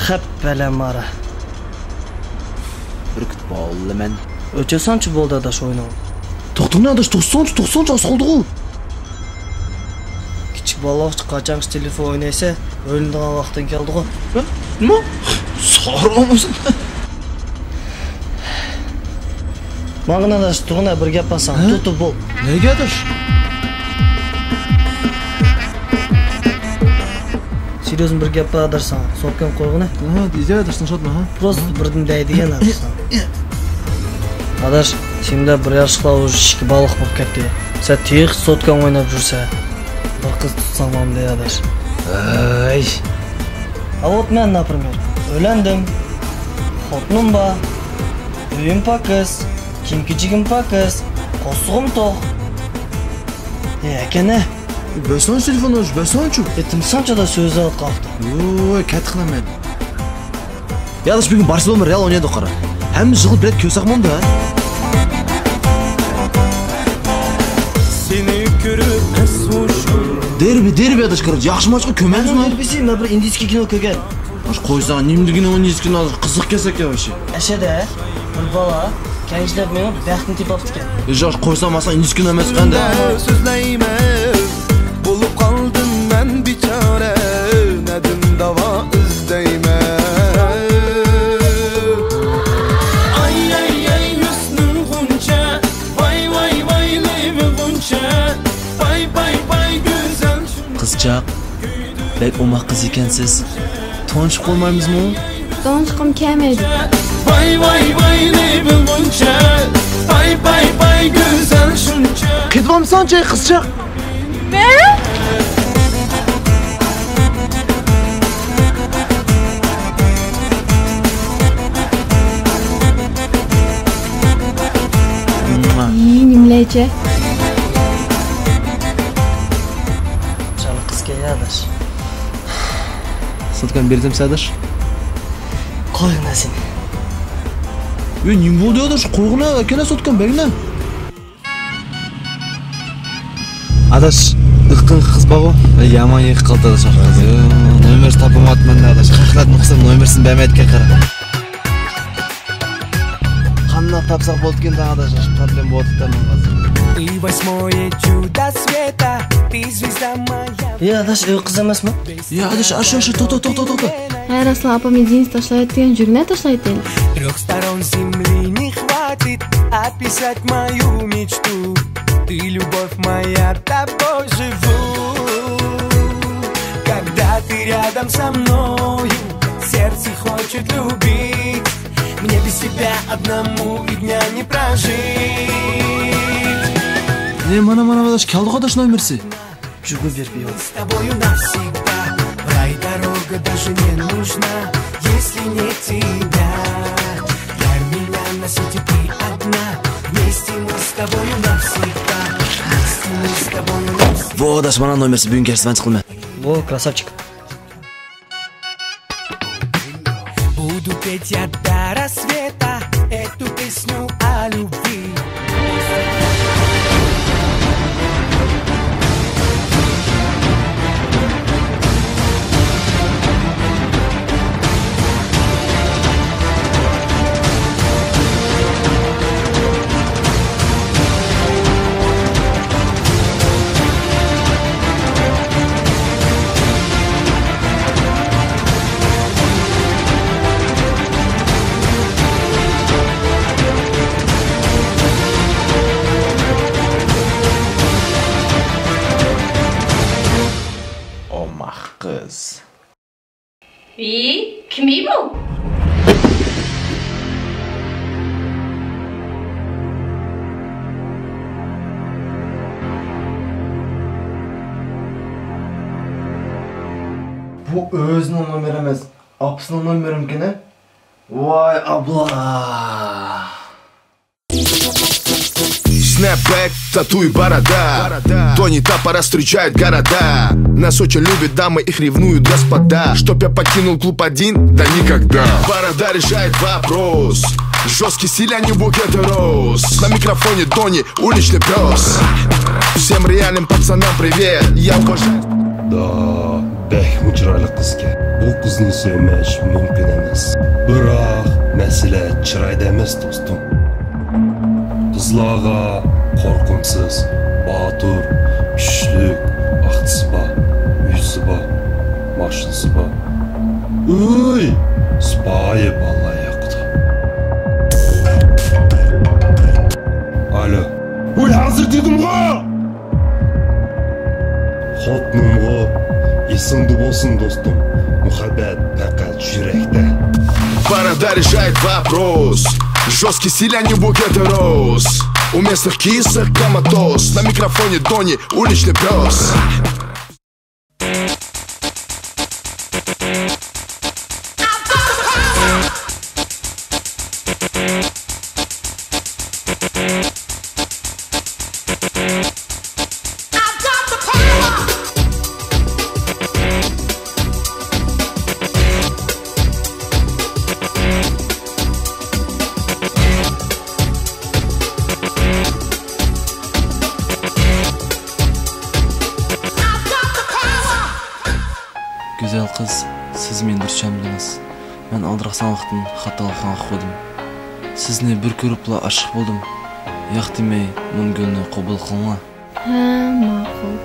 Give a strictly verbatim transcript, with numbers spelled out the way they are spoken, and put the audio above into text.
خەپ بەلەمارا. بۈركۈت بالىلىمەن. ئۆچۈرسەڭچۇ بولدى ئاداش ئويناڭ. توختىغىن ئاداش، توختىساڭچۇ، توختىساڭچۇ، ئاز قالدىغۇ. كىچىك بالىلارغىچە قاچانغىچە تېلېفون ئوينايسەن؟ ئۆيلىنىدىغان ۋاقتىڭ كەلدىغۇ. نېمە؟ سارىمۇسەن؟ ماڭغىن ئاداش، تۇرغىنا بىر گەپ بار ساڭا. ھە؟ تۇر، تۇر، بول. نېمە ئاداش؟ سېريوزنى بىر گەپ بار ئاداش ساڭا. سوتكاڭنى قويغىنە. ھە، دېيىلە ئاداش، تىڭشاتما، ھە؟ پروست بىردىن دەيدىغان ئاداش ساڭا. ئاداش، سېنىڭ بىر ياشلىقلار ئۇژې ئىككى بالىلىق بولۇپ كەتتى. سەن تېخى سوتكاڭ ئويناپ يۈرسە، بىر قىز تۇتساڭ بولامدۇ ئاداش؟ ئەي. ئاۋۇت مەن، ناپرىمېر، ئۆيلەندىم. خوتۇنۇم بار. ئۆيۈم پاكىز. كىيىم-كېچىكىم پاكىز. قورسىقىم توق. ئەي، ئەكەنە. بەرسەڭچۇ تېلېفوننى، بەرسەڭچۇ. ئېتىمسانچۇ ئاداش سۆزلەپ قاپتۇ. ۋوي، كەتتىقلا مەن. يا ئاداش، بۈگۈن بارسېلونا رېئال ئوينايدۇ، قارا. ھەممە يىغىلىپ بىلەت كۆرسەك بولدى، ھە؟ سېنى كۆرۈپ ئەسۋۇشۇم. دېربى، دېربى ئاداش، قارا. ياخشى ماتچقا كۆمەيمىزمۇ؟ دېربىسى، مەن بىر ئىندىيسكىي كىنو كۆرگەن. ئاش قويساڭ، نېمە دېگىنى ئون يىگىت كۈن ھازىر قىزىق كەلسەك يا باشى. ئەشەدە بىر بالا كەنجىلەپ مېڭىپ بەختنى تېپىپتىكەن. ئاش قويساڭ، ماسان ئىندىيسكىي كىنو ئەمەس قەندە. سۆزلەيمەن، بولۇپ قالدىم مەن بىچارە، نەدىن داۋا ئىزدەيمەن. ئاي، ئاي، ئاي، ھۆسنۈڭ غۇنچە، ۋاي، ۋاي، ۋاي، لېۋىڭ غۇنچە، باي، باي، باي، گۈزەل. قىزچاق، بەك ئوماق قىز ئىكەنسىز. تونۇشۇپ بولمايمىزمۇ؟ تونۇشقۇم كەلمەيدۇ. ۋاي، ۋاي، ۋاي، لېۋىڭ غۇنچە، باي، باي، باي، گۈزەل شۇنچە. قېتىۋالمىساڭچى، قىزچاق. ئىي، نېمىلەيچە؟ چالا قىزكەن يا ئاداش. سوتكامنى بېرىدىم سەداش. قويغىنا سېنى. ئۆي، نېمە بولدى ئاداش؟ قويغىنا، ئەكەنە سوتكامنى، بەرگىنە. ئاداش، ئىققىن قىز بارغۇ؟ يامان يېقىپ قالدى ئاداش. نومېرسى تاپالمايۋاتىمەن ئاداش. خەقلەردىن قىلسام نومېرسىنى بەرمەيدىكەن، قارا. قانداق تاپساق بولىدىكىن دەڭ ئاداش، ئاشۇ پروبلېما بولۇۋاتىدۇ ماڭا ھازىر. И восьмое чудо света, ты звезда моя. يا ئاداش، ئۆي قىز ئەمەسمۇ؟ يا ئاداش، ئاشۇ، ئاشۇ، توختا، توختا، توختا. ھە، راسلا ئاپام يېزىنى تاشلايدىكەن، جۈرگىنە تاشلايتتى. Трёх сторон земли не хватит описать мою мечту. Ты любовь моя, тобой живу. Когда ты рядом со мною, сердце хочет любить. Мне без тебя одному и дня не прожить. ئە، مانا، مانا، ئاداش، كەلدى ئاداش نومېرسى. جۇگۇ بېرىپ يول. С тобою навсегда. В рай дорога даже не нужна, если нет тебя. Для меня на свете ты одна. Вместе мы с тобою навсегда. Вместе мы с тобою навсегда. بۇ ئاداش مانا نومېرسى، بۈگۈن كەچتە مەن چىقىمەن. بۇ كراساۋچىك. Буду петь я до рассвета эту песню о любви. ئوماق قىز. ۋىي، كىم بۇ؟ بۇ ئۆزىنىڭ نومېرى ئەمەس، ئاپىسىنىڭ نومېرىمىكىن. ۋاي ئابلا. Snapback, тату и борода. Тони Таппора встречает города. Нас очень любят дамы, их ревнуют господа. Чтоб я покинул клуб один? Да никогда. Борода решает вопрос. Жёсткий стиль, а не букет роз. На микрофоне Дони, уличный пёс. Всем реальным пацанам привет. Я уважаю. Да. بەكمۇ چىرايلىق قىزكەن. بۇ قىزنى سۆيمەش مۇمكىن ئەمەس. بىراق، مەسىلە چىرايدا ئەمەس، دوستۇم. قىزلارغا قورقۇمسىز، باتۇر، كۈچلۈك، ئاقچىسى بار، ئۆيسى بار، ماشىنىسى بار. ئۆي، سىپايە بالىلار ياقىدۇ. ئالو. ۋوي، ھازىر دېدىمغۇ! خوتۇنۇمغۇ، ئېسىڭدە بولسۇن، دوستۇم، مۇھەببەت پەقەت يۈرەكتە. Пора решать вопрос. Жёсткий стиль, они букеты роз. У местных кисок коматоз. На микрофоне Дони, уличный пёс. گۈزەل قىز، سىز مېنى دۇرۇس چۈشەنمىدىڭىز. مەن ئالدىراقساڭلىقتىن خاتالىققا ئۇقمىدىم. سىزنى بىر كۆرۈپلا ئاشىق بولدۇم. ياق دېمەي، مۇنۇ گۈلنى قوبۇل قىلىڭلار. ھە، ماقۇل.